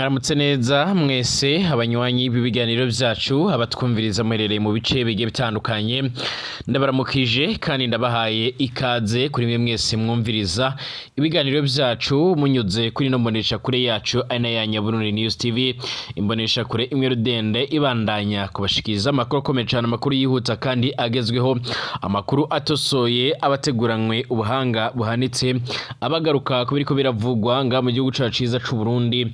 Mwaramutse neza mwese abanywanyi b'ibiganiro vyacu, abatwumviriza muherereye mu bice bigiye bitandukanye. Ndabaramukije kandi ndabahaye ikaze kuri mwe mwese mwumviriza ibiganiro vyacu munyuze kuri no mbonesha kure yacu ari nayo ya Nyaburundu News TV, imbonesha kure imwe rudende ibandanya kubashikiriza amakuru akomeye cane, amakuru yihuta kandi agezweho, amakuru atosoye, abateguranywe ubuhanga buhanitse, abagaruka ku biriko biravugwa nga mu gihugu cacu ciza c'u Burundi,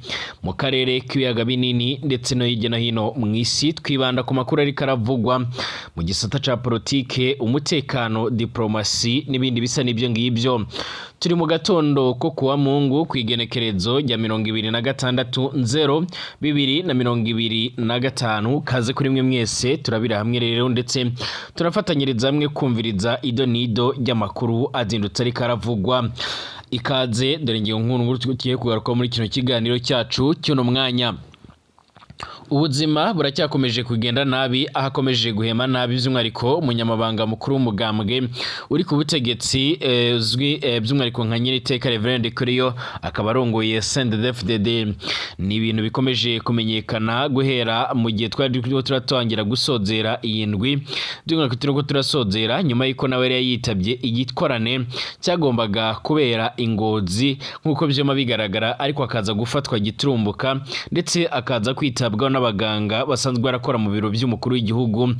mu karere k'ibiyaga binini ndetse no hirya no hino mw'isi. Twibanda ku makuru ariko aravugwa mu gisata ca politike, umutekano, diplomasi n'ibindi bisa n'ibyo ngibyo. Turi mu gatondo ko kuwa Mungu, kw'igenekerezo rya 26/0/2025. Kaze kuri mwe mwese, turabira hamwe rero ndetse turafatanyiriza hamwe kumviriza ido nido ry'amakuru azindutse ariko aravugwa. Ikaze, dore ingingo nkuru tugiye kugaruka muri kino kiganiro cyacu cy'uno mwanya. Ubuzima buracyakomeje kugenda nabi, aho akomeje guhema nabi, by'umwihariko umunyamabanga mukuru w'umugambwe uri ku butegetsi, uzwi by'umwihariko nka Nyiriteka Reverend Kuriyo, akaba arongoye CNDD-FDD. Ni ibintu bikomeje kumenyekana guhera mu gihe twari turiko turatangira gusozera iyi ndwi, by'umwihariko turiko turasozera nyuma y'uko nawe yari yitabye igikorane cyagombaga kubera ingozi nk'uko vyama bigaragara, ariko akaza gufatwa giturumbuka ndetse akaza kwitabwaho n'abaganga basanzwe barakora mu biro by'umukuru w'igihugu,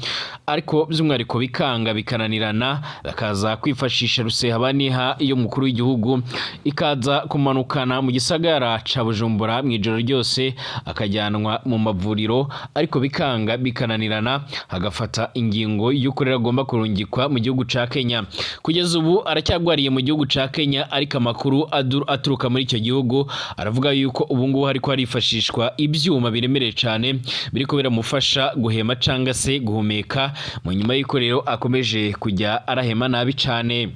ariko by'umwihariko bikanga bikananirana, bakaza kwifashisha rusehabaniha iyo mukuru w'igihugu, ikaza kumanukana mu gisagara ca Bujumbura mu ijoro ryose, akajyanwa mu mavuriro, ariko bikanga bikananirana, hagafata ingingo y'uko rero agomba kurungikwa mu gihugu ca Kenya. Kugeza ubu aracyagwariye mu gihugu ca Kenya, ariko amakuru aturuka muri icyo gihugu aravuga yuko ubu ngubu hariko harifashishwa ivyuma biremereye cane biriko biramufasha guhema canga se guhumeka, mu nyuma y'uko rero akomeje kujya arahema nabi cane.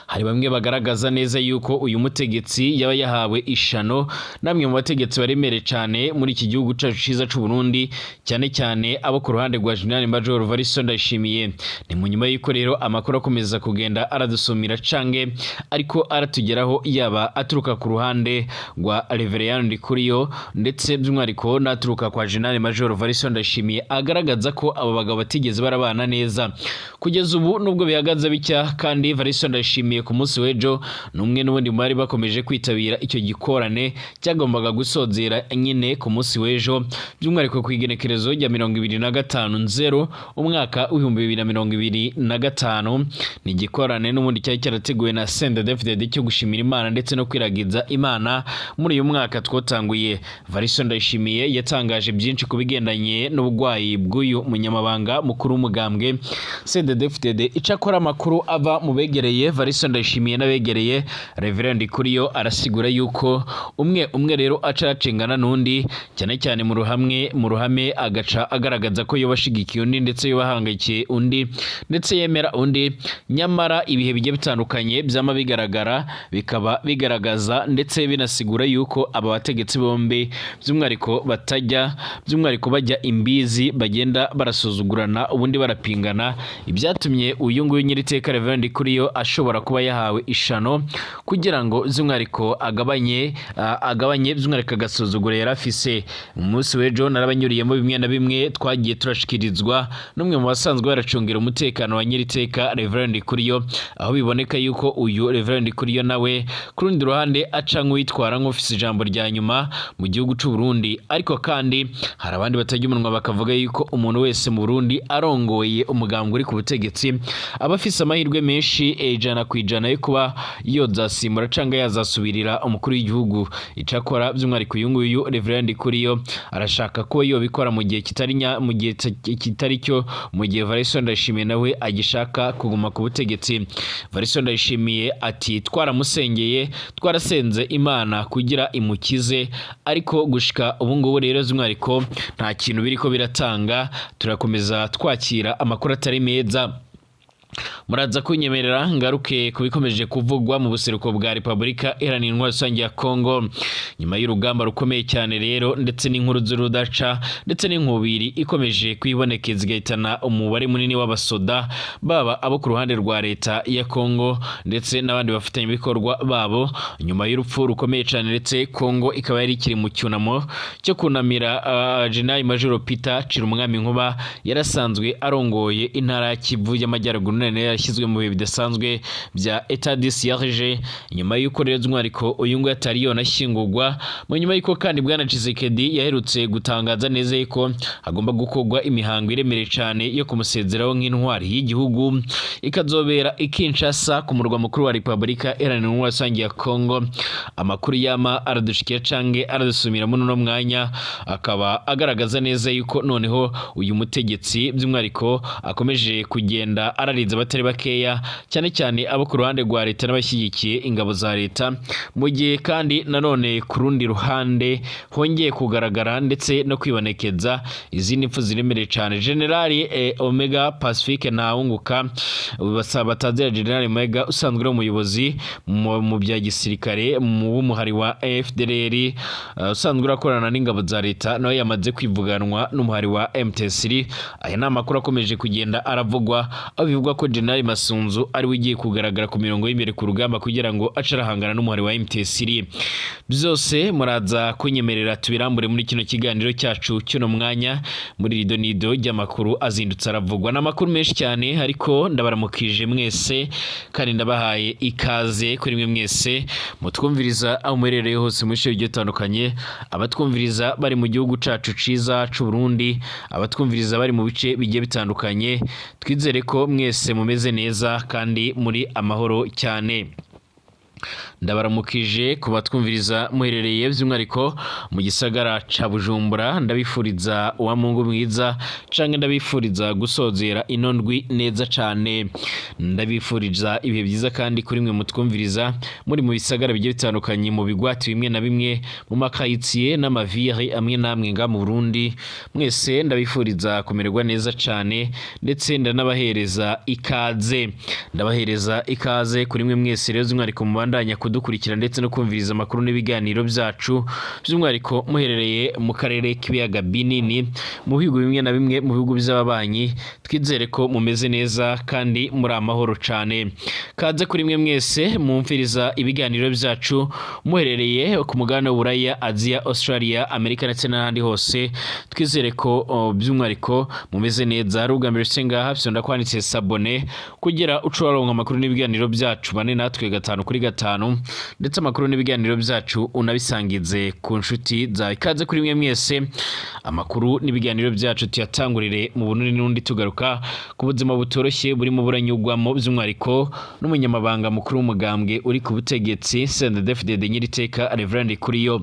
Hari bamwe bagaragaza neza yuko uyu mutegetsi yaba yahawe ishano namwe mu bategetsi baremere cane muri iki gihugu cacu ciza c'u Burundi, cyane cyane abo ku ruhande rwa General Major Varisto Ndayishimiye. Ni mu nyuma y'uko rero amakuru akomeza kugenda aradusumira cange ariko aratugeraho, yaba aturuka ku ruhande rwa Reverend Ndikuriyo ndetse by'umwihariko n'aturuka kwa General Major Varisto Ndayishimiye, agaragaza ko abo bagabo batigeze barabana neza. Kugeza ubu nubwo bihagaze bitya, kandi Varisto Ndayishimiye ku munsi w'ejo n'umwe n'ubundi mu bari bakomeje kwitabira icyo gikorane cyagombaga gusozera nyine ku munsi w'ejo, by'umwihariko ku igenekerezo rya 25/0/2025. Ni igikorane n'ubundi cyari cyarateguwe na CNDD-FDD cyo gushimira Imana ndetse no kwiragiza Imana muri uyu mwaka twotanguye. Varisto Ndayishimiye yatangaje byinshi ku bigendanye n'uburwayi bw'uyu munyamabanga mukuru w'umugambwe CNDD-FDD. Icakora amakuru ava mu begereye Varisto Ndayishimiye n'abegereye Reverend Kuriyo arasigura yuko umwe umwe rero aca aracengana n'undi, cyane cyane mu ruhame agaca agaragaza ko yoba ashigikiye undi ndetse yoba ahangayikiye undi ndetse yemera undi. Nyamara ibihe bigiye bitandukanye byama bigaragara, bikaba bigaragaza ndetse binasigura yuko aba bategetsi bombi by'umwihariko batajya by'umwihariko bajya imbizi, bagenda barasuzugurana ubundi barapingana, ibyatumye uyu nguyu Nyiriteka Reverend Kuriyo ashobora kuba yahawe ishano kugira ngo by'umwihariko agabanye by'umwihariko agasuzuguro yari afise. Mu munsi w'ejo narabanyuriyemo bimwe na bimwe twagiye turashikirizwa n'umwe mu basanzwe baracungira umutekano wa Nyiriteka Reverend Kuriyo, aho biboneka yuko uyu Reverend Kuriyo nawe ku rundi ruhande aca nk'uwitwara nk'ufise ijambo rya nyuma mu gihugu c'u Burundi. Ariko kandi hari abandi batajya umunwa bakavuga yuko umuntu wese mu Burundi arongoye umugambwe uri ku butegetsi aba afise amahirwe menshi 100% yo kuba yozasimbura canga yazasubirira umukuru w'igihugu. Icakora by'umwihariko uyu nguyu Reverend Kuriyo arashaka ko yobikora mu gihe kitari mu gihe kitari cyo, mu gihe Varisto Ndayishimiye nawe agishaka kuguma ku butegetsi. Varisto Ndayishimiye ati: "Twaramusengeye, twarasenze Imana kugira imukize, ariko gushika ubu ngubu rero by'umwihariko nta kintu biriko biratanga, turakomeza twakira amakuru atari meza." Muraza kunyemerera ngaruke ku bikomeje kuvugwa mu buseruko bwa Repubulika Iharanira Intwaro Rusange ya Kongo nyuma y'urugamba rukomeye cyane rero, ndetse n'inkuru z'urudaca, ndetse n'inkubiri ikomeje kwibonekeza igahitana umubare munini w'abasoda, baba abo ku ruhande rwa leta ya Kongo ndetse n'abandi bafatanyabikorwa babo, nyuma y'urupfu rukomeye cyane, ndetse Kongo ikaba yari ikiri mu cyunamo cyo kunamira General Major Peter Cirumwami Nkuba yarasanzwe arongoye intara ya Kivu y'Amajyaruguru, none yashyizwe mu bihe bidasanzwe bya état de siège, nyuma y'uko rero by'umwihariko uyu nguyu atari yonashyingurwa, mu nyuma y'uko kandi Bwana Tshisekedi yaherutse gutangaza neza yuko hagomba gukorwa imihango iremereye cyane yo kumusezeraho nk'intwari y'igihugu, ikazobera i Kinshasa ku murwa mukuru wa Repubulika Iharanira Intwaro Rusange ya Kongo. Amakuru yama aradushikira cange aradusumira muri uno mwanya akaba agaragaza neza yuko noneho uyu mutegetsi by'umwihariko akomeje kugenda arariza abatari bakeya, cyane cyane abo ku ruhande rwa leta n'abashyigikiye ingabo za leta, mu gihe kandi nanone ku rundi ruhande hongeye kugaragara ndetse no kwibonekeza izindi mpfu ziremereye cyane. Generali Omega Pacifique Ntawunguka, basaba batazira General Omega, usanzwe ari umuyobozi mu bya gisirikare mu w'umuhari wa FDLR, usanzwe urakorana n'ingabo za leta, nawe yamaze kwivuganwa n'umuhari wa M23. Aya ni amakuru akomeje kugenda aravugwa, aho bivugwa ko General Masunzu ari we ugiye kugaragara ku mirongo y'imbere ku rugamba kugira ngo ace arahangana n'umuhari wa M23. Byose muraza kunyemerera tubirambure muri kino kiganiro cyacu cy'uno mwanya, muri rido nido ry'amakuru azindutse aravugwa. Ni amakuru menshi cyane, ariko ndabaramukije mwese kandi ndabahaye ikaze kuri mwe mwese mutwumviriza aho muherereye hose mu bice bigiye bitandukanye, abatwumviriza bari mu gihugu cacu ciza c'u Burundi, abatwumviriza bari mu bice bigiye bitandukanye. Twizere ko mwese mumeze neza kandi muri amahoro cyane. Ndabaramukije ku batwumviriza muherereye by'umwihariko mu gisagara ca Bujumbura, ndabifuriza uwa Mungu mwiza canke ndabifuriza gusozera ino ndwi neza cane. Ndabifuriza ibihe byiza kandi kuri mwe mutwumviriza muri mu bisagara bigiye bitandukanye, mu bigwati bimwe na bimwe, mu makayitsiye n'amavire amwe n'amwe nga mu Burundi. Mwese ndabifuriza kumererwa neza cane, ndetse ndanabahereza ikaze. Ndabahereza ikaze kuri mwe mwese rero by'umwihariko mubandanya kudukurikira ndetse no kumviriza amakuru n'ibiganiro byacu, by'umwihariko muherereye mu karere k'ibiyaga binini, mu bihugu bimwe na bimwe, mu bihugu by'ababanyi. Twizere ko mumeze neza kandi muri amahoro cane. Kaze kuri mwe mwese mumviriza ibiganiro byacu muherereye ku mugabane w'Uburaya, Aziya, Australia, Amerika ndetse n'ahandi hose. Twizere ko by'umwihariko mumeze neza. Ari ubwa mbere se ngaha, fyonda kwanditse s'abonner kugira uce waronka amakuru n'ibiganiro byacu, bane natwe gatanu kuri gatanu, ndetse amakuru n'ibiganiro byacu unabisangize ku nshuti zawe. Ikaze kuri mwe mwese. Amakuru n'ibiganiro byacu tuyatangurire mu Burundi n'undi, tugaruka ku buzima butoroshye burimo buranyugwamo by'umwihariko n'umunyamabanga mukuru w'umugambwe uri ku butegetsi CNDD-FDD, Nyiriteka Reverend Kuriyo.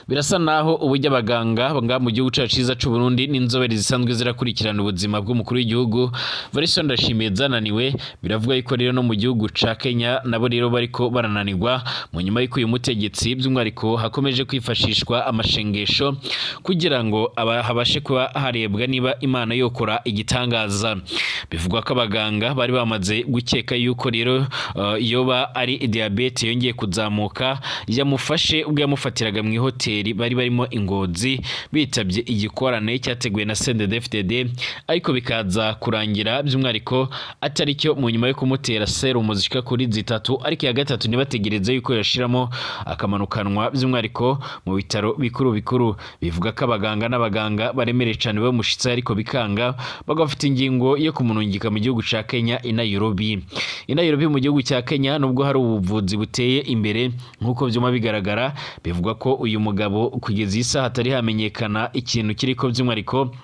Birasa naho uburyo abaganga nga mu gihugu cyacu cyiza cy'u Burundi n'inzobere zisanzwe zirakurikirana ubuzima bw'umukuru w'igihugu Evariste Ndayishimiye zananiwe. Biravuga yuko rero no mu gihugu ca Kenya nabo rero bariko barananirwa, mu nyuma y'uko uyu mutegetsi by'umwihariko hakomeje kwifashishwa amashengesho kugira ngo habashe kuba harebwa niba Imana yokora igitangaza. Bivugwa ko abaganga bari bamaze gukeka yuko rero yoba ari diabète yongeye kuzamuka yamufashe ubwo yamufatiraga mu ihoteli bari barimo i Ngozi, bitabye igikorane cyateguwe na CNDD-FDD, ariko bikaza kurangira by'umwihariko atari cyo, mu nyuma yo kumutera serumu zishika kuri zitatu, ariko iya gatatu ntibategereze yuko yashiramo, akamanukanwa by'umwihariko mu bitaro bikuru bikuru. Bivuga ko abaganga n'abaganga baremereye cyane bamushitse, ariko bikanga, bagafata ingingo yo kumunungika mu gihugu ca Kenya i Nairobi. I Nairobi mu gihugu cya Kenya, nubwo hari ubuvuzi buteye imbere nk'uko byuma bigaragara, bivugwa ko uyu mugabo kugeza iyi saha hatari hamenyekana ikintu kiriko by'umwihariko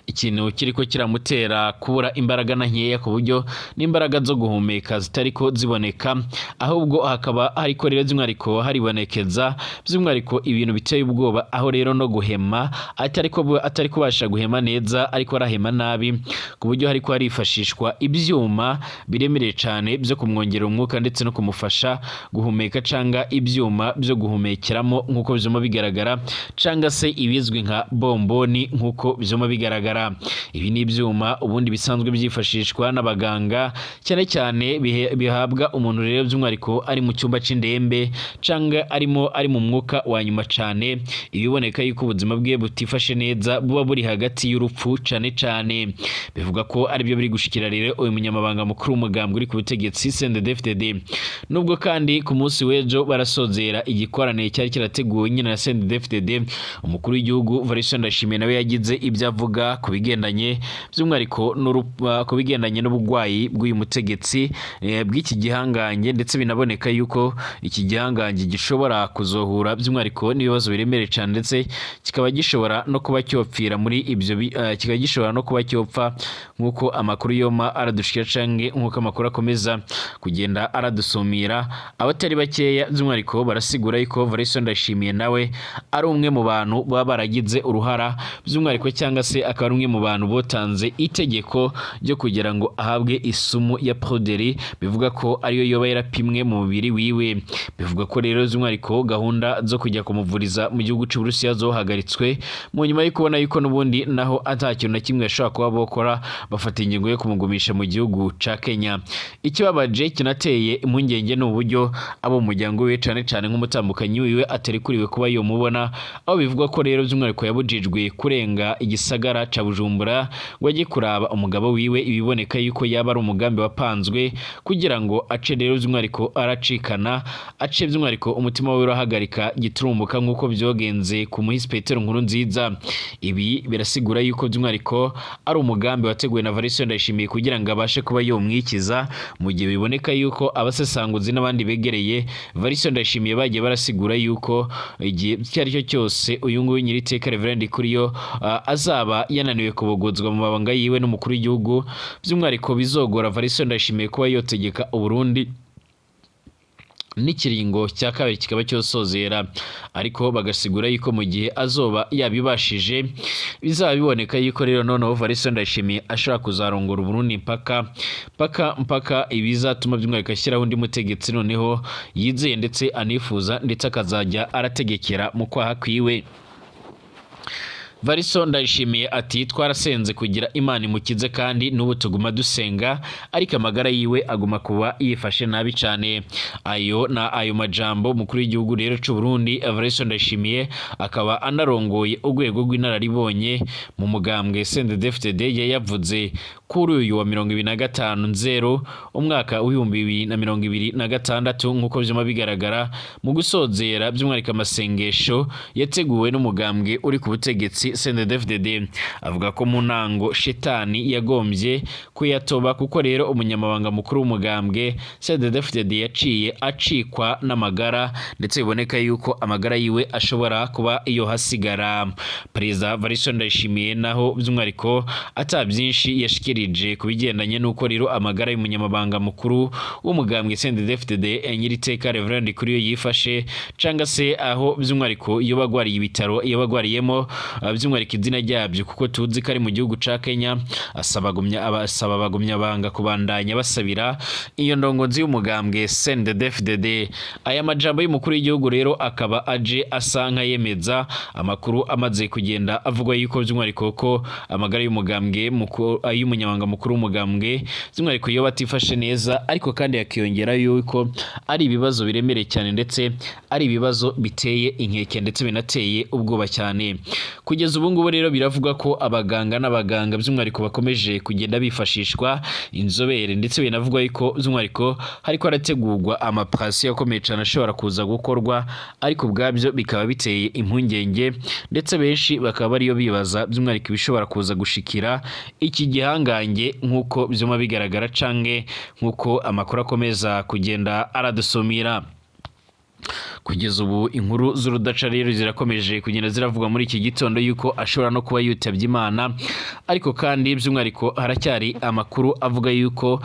ikintu kiriko kiramutera kubura imbaraga na nkeya, ku buryo n'imbaraga zo guhumeka zitariko ziboneka, ahubwo hakaba hariko rero by'umwihariko haribonekeza by'umwihariko ibintu biteye ubwoba, aho rero no guhema atari kubasha guhema neza, ariko arahema nabi, ku buryo hariko harifashishwa ibyuma biremereye cyane byo kumwongerera umwuka ndetse no kumufasha guhumeka, canga ibyuma byo guhumekeramo nk'uko byuma bigaragara, canga se ibizwi nka bomboni nk'uko byuma bigaragara. bigaragara. Ibi ni ibyuma ubundi bisanzwe byifashishwa n'abaganga, cyane cyane bihabwa umuntu rero by'umwihariko ari mu cyumba c'indembe canke arimo ari mu mwuka wa nyuma cane, ibiboneka yuko ubuzima bwe butifashe neza, buba buri hagati y'urupfu cane cane. Bivuga ko aribyo biri gushikira rero uyu munyamabanga mukuru w'umugambwe uri ku butegetsi CNDD-FDD. Nubwo kandi ku munsi w'ejo barasozera igikorane cyari kirateguwe nyine na CNDD-FDD, umukuru w'igihugu Evariste Ndayishimiye nawe yagize ibyo avuga ku bigendanye by'umwihariko ku bigendanye n'ubugwayi bw'uyu mutegetsi, bw'iki gihangange, ndetse binaboneka yuko iki gihangange gishobora kuzohura by'umwihariko n'ibibazo biremereye cyane, ndetse kikaba gishobora no kuba cyopfira muri ibyo kikaba gishobora no kuba cyopfa, nk'uko amakuru yoma aradushikira canke nk'uko amakuru akomeza kugenda aradusumira. Abatari bakeya by'umwihariko barasigura yuko Evariste Ndayishimiye nawe ari umwe mu bantu baba baragize uruhara by'umwihariko, cyangwa se akaba ari umwe mu bantu botanze itegeko ryo kugira ngo ahabwe isumu ya poudre, bivuga ko ariyo yoba yarapimwe mu mubiri wiwe. Bivuga ko rero by'umwihariko gahunda zo kujya kumuvuriza mu gihugu cy'Uburusiya zohagaritswe mu nyuma yo kubona yuko n'ubundi naho ata kintu na kimwe yashobora kuba bokora, bafata ingingo yo kumugumisha mu gihugu ca Kenya. Ikibabaje kinateye impungenge ni uburyo abo mu muryango wiwe, cane cane nk'umutambukanyi wiwe, aterekuriwe kuba yomubona, aho bivugwa ko rero by'umwihariko yabujijwe kurenga igisagara ca Bujumbura ngo ajye kuraba umugabo wiwe, ibiboneka yuko yaba ari umugambi wapanzwe kugira ngo ace rero by'umwihariko aracikana, ace by'umwihariko umutima wiwe urahagarika giturumbuka, nk'uko byogenze ku muhisi Petero Nkurunziza. Ibi birasigura yuko by'umwihariko ari umugambi wateguwe na Evariste Ndayishimiye kugira ngo abashe kuba yomwikiza, mu gihe biboneka yuko abasesanguzi n'abandi begereye Evariste Ndayishimiye bagiye barasigura yuko igihe icyo ari cyo cyose uyu nguyu nyiriteka Reverend Kuriyo azaba yananiwe kubogozwa mu mabanga yiwe n'umukuru w'igihugu, by'umwihariko bizogora Evariste Ndayishimiye kuba yotegeka Uburundi n'ikiringo cya kabiri kikaba cyosozera. Ariko bagasigura yuko mu gihe azoba yabibashije, bizaba biboneka yuko rero noneho Evariste Ndayishimiye ashobora kuzarongora Uburundi mpaka mpaka mpaka, ibizatuma by'umwihariko ashyiraho undi mutegetsi noneho yizeye ndetse anifuza, ndetse akazajya arategekera mu kwaha kwiwe. Variso Ndayishimiye ati: "Twarasenze kugira Imana imukize, kandi n'ubu tuguma dusenga, ariko amagara yiwe aguma kuba yifashe nabi cyane." Ayo na ayo majambo umukuru w'igihugu rero c'u Burundi Evariste Ndayishimiye, akaba anarongoye urwego rw'inararibonye mu mugambwe CNDD-FDD, yayavuze kuri uyu wa 25 nzero umwaka w'2026, nk'uko vyuma bigaragara mu gusozera by'umwihariko amasengesho yateguwe n'umugambwe uri ku butegetsi CNDD-FDD. Avuga ko mu ntango shetani yagombye kuyatoba, kuko rero umunyamabanga mukuru w'umugambwe CNDD-FDD yaciye acikwa n'amagara, ndetse biboneka yuko amagara yiwe ashobora kuba iyo hasigara. Perezida Evariste Ndayishimiye naho by'umwihariko ata byinshi yashikirije ku bigendanye n'uko rero amagara y'umunyamabanga mukuru w'umugambwe CNDD-FDD nyiriteka Reverend Kuriyo yifashe, canga se aho by'umwihariko iyo bagwariye ibitaro iyo bagwariyemo, by'umwihariko izina ryabyo, kuko tuzi ko ari mu gihugu ca Kenya. Asaba abagumya banga kubandanya basabira iyo ndongozi y'umugambwe CNDD-FDD. Aya majambo y'umukuru w'igihugu rero akaba aje asa nk'ayemeza amakuru amaze kugenda avugwa yuko by'umwihariko ko amagara y'umugambwe y'umunyamabanga mukuru w'umugambwe by'umwihariko iyo batifashe neza, ariko kandi yakiyongera yuko ari ibibazo biremereye cyane, ndetse ari ibibazo biteye inkeke ndetse binateye ubwoba cyane. Kugeza ubu ngubu rero biravugwa ko abaganga n'abaganga by'umwihariko bakomeje kugenda bifashishwa inzobere, ndetse binavugwa yuko by'umwihariko hariko harategurwa amaoperation akomeye cyane ashobora kuza gukorwa, ariko ubwabyo bikaba biteye impungenge, ndetse benshi bakaba bariyo bibaza by'umwihariko ibishobora kuza gushikira iki gihangange, nk'uko byuma bigaragara canke nk'uko amakuru akomeza kugenda aradusumira. Kugeza ubu inkuru z'urudaca rero zirakomeje kugenda ziravugwa muri iki gitondo yuko ashobora no kuba yitabye Imana, ariko kandi by'umwihariko haracyari amakuru avuga yuko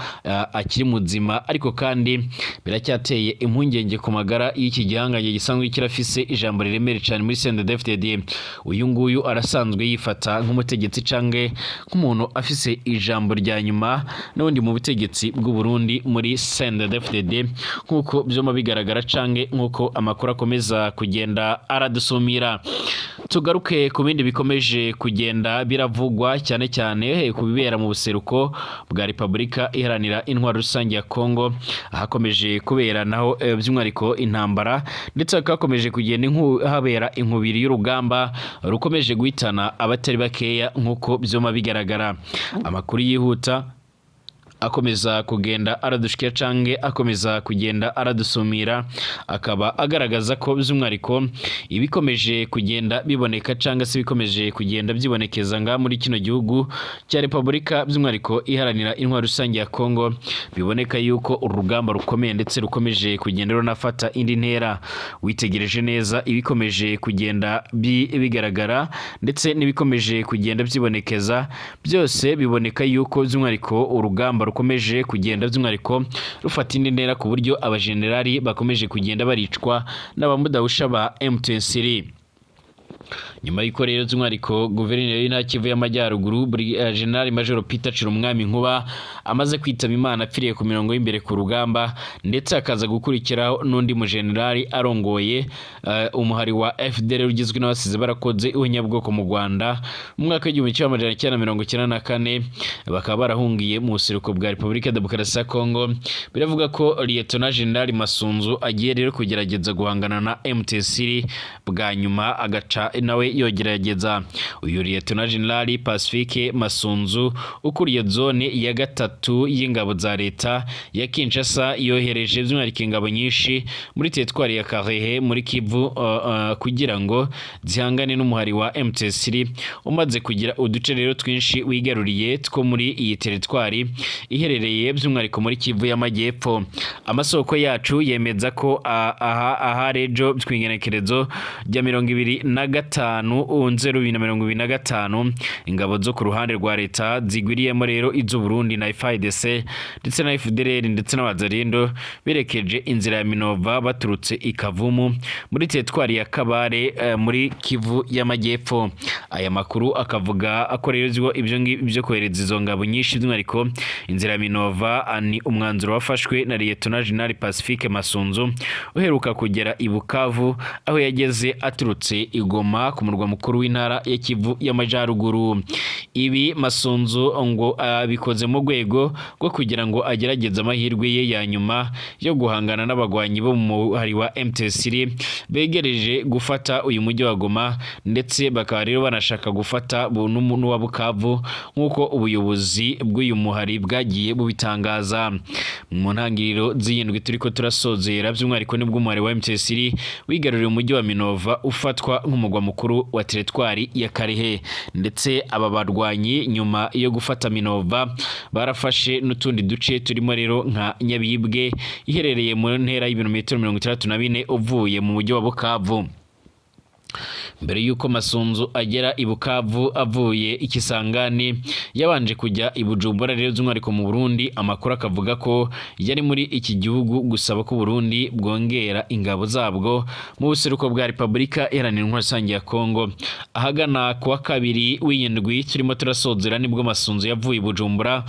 akiri muzima, ariko kandi biracyateye impungenge ku magara y'iki gihangange gisanzwe kirafise ijambo riremereye cyane muri CNDD-FDD. Uyu nguyu arasanzwe yifata nk'umutegetsi canke nk'umuntu afise ijambo rya nyuma n'ubundi mu butegetsi bw'u Burundi muri CNDD-FDD, nk'uko byoma bigaragara canke nk'uko amakuru. amakuru akomeza kugenda aradusumira. Tugaruke ku bindi bikomeje kugenda biravugwa, cyane cyane ku bibera mu buseruko bwa Repubulika Iharanira Intwaro Rusange ya Kongo, ahakomeje kubera naho by'umwihariko intambara, ndetse hakaba hakomeje kugenda habera inkubiri y'urugamba rukomeje guhitana abatari bakeya, nk'uko byoma bigaragara. Amakuru yihuta akomeza kugenda aradushikira canke akomeza kugenda aradusumira akaba agaragaza ko by'umwihariko ibikomeje kugenda biboneka cyangwa se bikomeje kugenda byibonekeza nga muri kino gihugu cya Repubulika by'umwihariko Iharanira Intwaro Rusange ya Kongo, biboneka yuko urugamba rukomeye ndetse rukomeje kugenda runafata indi ntera. Witegereje neza ibikomeje kugenda bigaragara ndetse n'ibikomeje kugenda byibonekeza byose, biboneka yuko by'umwihariko urugamba rukomeje kugenda by'umwihariko rufata indi ntera, ku buryo abajenerali bakomeje kugenda baricwa n'abamudahusha ba M23. Nyuma y'uko rero by'umwihariko guverineri w'intara Kivu y'Amajyaruguru, General Major Peter Cirumwami Nkuba, amaze kwitaba Imana apfiriye ku mirongo y'imbere ku rugamba, ndetse akaza gukurikiraho n'undi mujenerali arongoye umuhari wa FDLR ugizwe n'abasize barakoze ihonyabwoko mu Rwanda mu mwaka w'1994, bakaba barahungiye mu buseruko bwa Repubulika ya Demokarasi ya Kongo, biravuga ko Lieutenant General Masunzu agiye rero kugerageza guhangana na M23 bwa nyuma, agaca nawe yogerageza. Uyu Lieutenant General Pacifique Masunzu ukuriye zone ya gatatu y'ingabo za leta ya Kinshasa yohereje by'umwihariko ingabo nyinshi muri teritwari ya Kalehe muri Kivu kugira ngo zihangane n'umuhari wa M23 umaze kugira uduce rero twinshi wigaruriye two muri iyi teritwari iherereye by'umwihariko muri Kivu y'Amajyepfo. Amasoko yacu yemeza ko aha rejo tw'ingenekerezo rya 25 Nzero 2025, ingabo zo ku ruhande rwa leta zigwiriyemo rero iz'u Burundi na FARDC ndetse na FDLR ndetse n'Abazarindo berekeje inzira ya Minova baturutse i Kavumu muri teritwari ya Kabare muri Kivu y'Amajyepfo. Aya makuru akavuga ko rero ibyo ngibyo byo kohereza izo ngabo nyinshi by'umwihariko inzira ya Minova ni umwanzuro wafashwe na Lieutenant General Pacifique Masunzu uheruka kugera i Bukavu, aho yageze aturutse i Goma ku murwa mukuru w'intara ya Kivu y'Amajyaruguru. Ibi Masunzu ngo abikoze mu rwego rwo kugira ngo agerageze amahirwe ye ya nyuma yo guhangana n'abagwanyi bo mu muhari wa M23 begereje gufata uyu mujyi wa Goma, ndetse bakaba rero banashaka gufata n'uwa Bukavu, nk'uko ubuyobozi bw'uyu muhari bwagiye bubitangaza. Mu ntangiriro z'iyindwi turiko turasozera, by'umwihariko nibwo umuhari wa M23 wigaruriye umujyi wa Minova ufatwa nk'umugwa mukuru wa teritwari ya Kalehe, ndetse aba barwanyi nyuma yo gufata Minova barafashe n'utundi duce turimo rero nka Nyabibwe iherereye mu ntera y'ibirometero 64 uvuye mu mujyi wa Bukavu. Mbere y'uko Masunzu agera i Bukavu avuye i Kisangani, yabanje kujya i Bujumbura rero by'umwihariko mu Burundi. Amakuru akavuga ko yari muri iki gihugu gusaba ko Burundi bwongera ingabo zabwo mu buseruko bwa Repubulika Iharanira Intwaro Rusange ya Kongo. Ahagana kuwa kabiri w'iyindwi turimo turasozera nibwo Masunzu yavuye i Bujumbura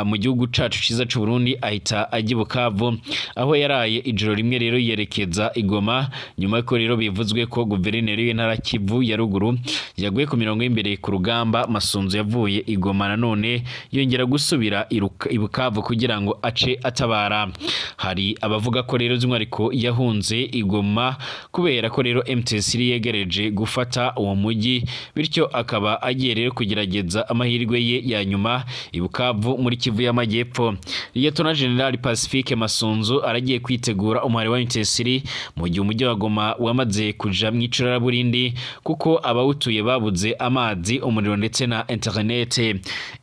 mu gihugu cacu ciza c'u Burundi, ahita ajya i Bukavu aho yaraye ijoro rimwe, rero yerekeza i Goma, nyuma y'uko rero bivuzwe ko guverineri w'intara Kivu ya Ruguru yaguye ku mirongo y'imbere ku rugamba. Masunzu yavuye i Goma nanone yongera gusubira i Bukavu kugira ngo ace atabara. Hari abavuga ko rero by'umwihariko yahunze i Goma kubera ko rero M23 yegereje gufata uwo mujyi, bityo akaba agiye rero kugerageza amahirwe ye ya nyuma i Bukavu muri Kivu y'Amajyepfo. Lieutenant General Pacifique Masunzu aragiye kwitegura umuhari wa M23 mu gihe umujyi wa Goma wamaze kuja mu icuraburindi, kuko abawutuye babuze amazi, umuriro ndetse na internet.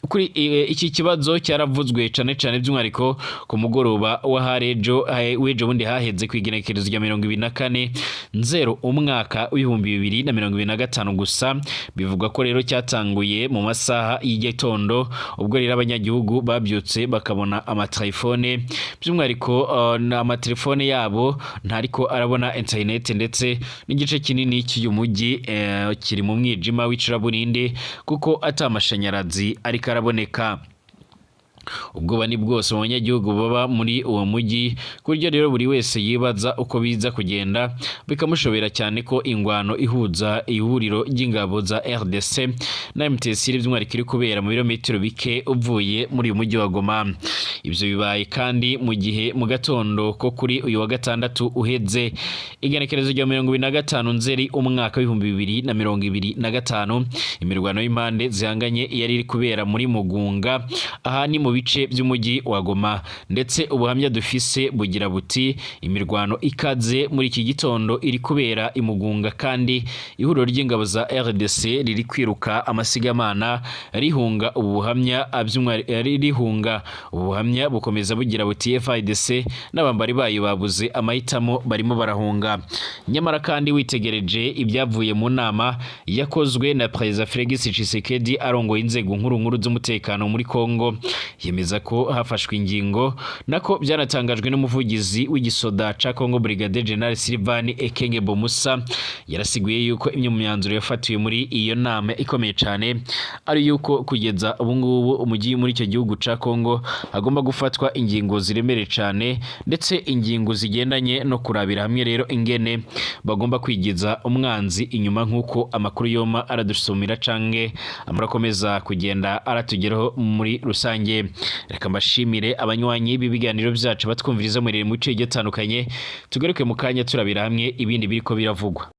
Kuri iki kibazo cyaravuzwe cane cane by'umwihariko ku mugoroba wa harejo w'ejo bundi haheze ku igenekerezo rya 24 Nzero umwaka w'2025. Gusa bivugwa ko rero cyatanguye mu masaha y'igitondo, ubwo rero abanyagihugu babyutse bakabona amatelefone, by'umwihariko amatelefone yabo ntariko arabona internet, ndetse n'igice kinini cy'uyu mujyi kiri mu mwijima w'icuraburindi kuko ata mashanyarazi ariko araboneka. Ubwoba ni bwose mu banyagihugu baba muri uwo mujyi, ku buryo rero buri wese yibaza uko biza kugenda, bikamushobera cyane ko ingwano ihuza ihuriro ry'ingabo za RDC na MTC by'umwihariko iri kubera mu birometero bike uvuye muri uyu mujyi wa Goma. Ibyo bibaye kandi mu gihe mu gatondo ko kuri uyu wa gatandatu uheze, igenekerezo rya 25 Nzeri umwaka w'2025, imirwano y'impande zihanganye yari iri kubera muri Mugunga, aha ni mu bice by'umujyi wa Goma. Ndetse ubuhamya dufise bugira buti: imirwano ikaze muri iki gitondo iri kubera i Mugunga, kandi ihuriro ry'ingabo za RDC riri kwiruka amasigamana rihunga. Ubu buhamya rihunga. Ubu buhamya bukomeza bugira buti: FARDC n'abambari bayo babuze amahitamo, barimo barahunga. Nyamara kandi witegereje ibyavuye mu nama yakozwe na Perezida Felix Tshisekedi arongoye inzego nkuru nkuru z'umutekano muri Kongo, yemeza ko hafashwe ingingo, nako byanatangajwe n'umuvugizi w'igisoda ca Kongo, Brigadier General Sylvain Ekenge Bomusa. Yarasiguye yuko imwe mu myanzuro yafatiwe muri iyo nama ikomeye cyane ari yuko kugeza ubu ngubu umujyi muri icyo gihugu ca Kongo hagomba gufatwa ingingo ziremereye cyane, ndetse ingingo zigendanye no kurabira hamwe rero ingene bagomba kwigiza umwanzi inyuma, nk'uko amakuru yoma aradusumira canke amurakomeza kugenda aratugeraho muri rusange. Reka mbashimire abanywanyi b'ibiganiro byacu batwumviriza muri mu bice bigiye bitandukanye. Tugaruke mu kanya turabira hamwe ibindi biriko biravugwa.